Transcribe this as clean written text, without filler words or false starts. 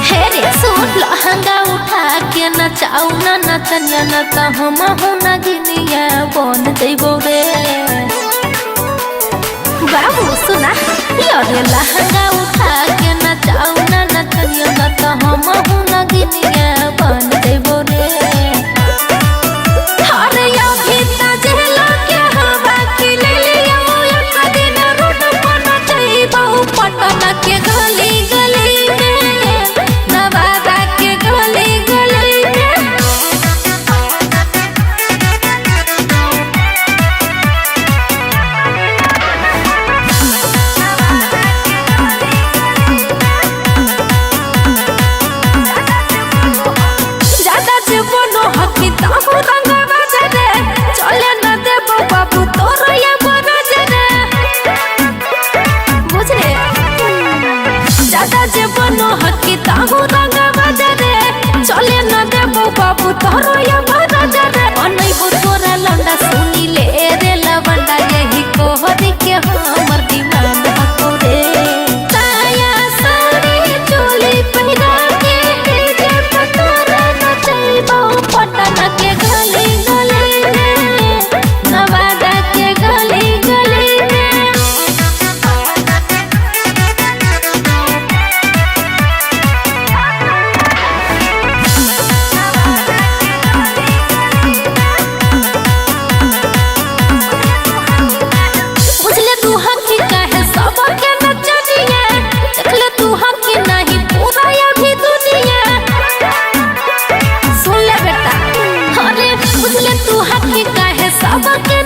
हे रे सुन, लहंगा उठा के नचाऊ ना नचनिया, न त हम हूँ न गिनिया बन जइबो रे। बाबू सुना रे, लहंगा उठा के नचाऊ ना नचनिया, न त हम हूँ न गिनिया बन जइबो रे। अरे अभी त जेला के हवा की ले लियो, एक दिन रोड पर नचइबो पटना के गली गली में, नवादा के गली गली में। ज्यादा जीवन हकी ताहू रंगवा रे, चले न देबो बाबू तोर ये बरज रे। बुझले, ज्यादा जीवन हकी ताहू रंगवा रे, चले न देबो बाबू तोर ये बरज रे। अनैबो तोरा लौंडा सुनी ले रे लवंडा, यही कोहरी के हमर डिमांड हको रे। साया साड़ी चोली पहिरा के डीजे पर तोरा नचैबो पटना के गली गली में, नवादा के गली गली में। बुझले तू हकी काहे सब के नचनिया, देखले तू हकी नहीं पूरा अभी दुनिया। सुन ले बेटा, अरे बुझले तू हकी काहे सब के।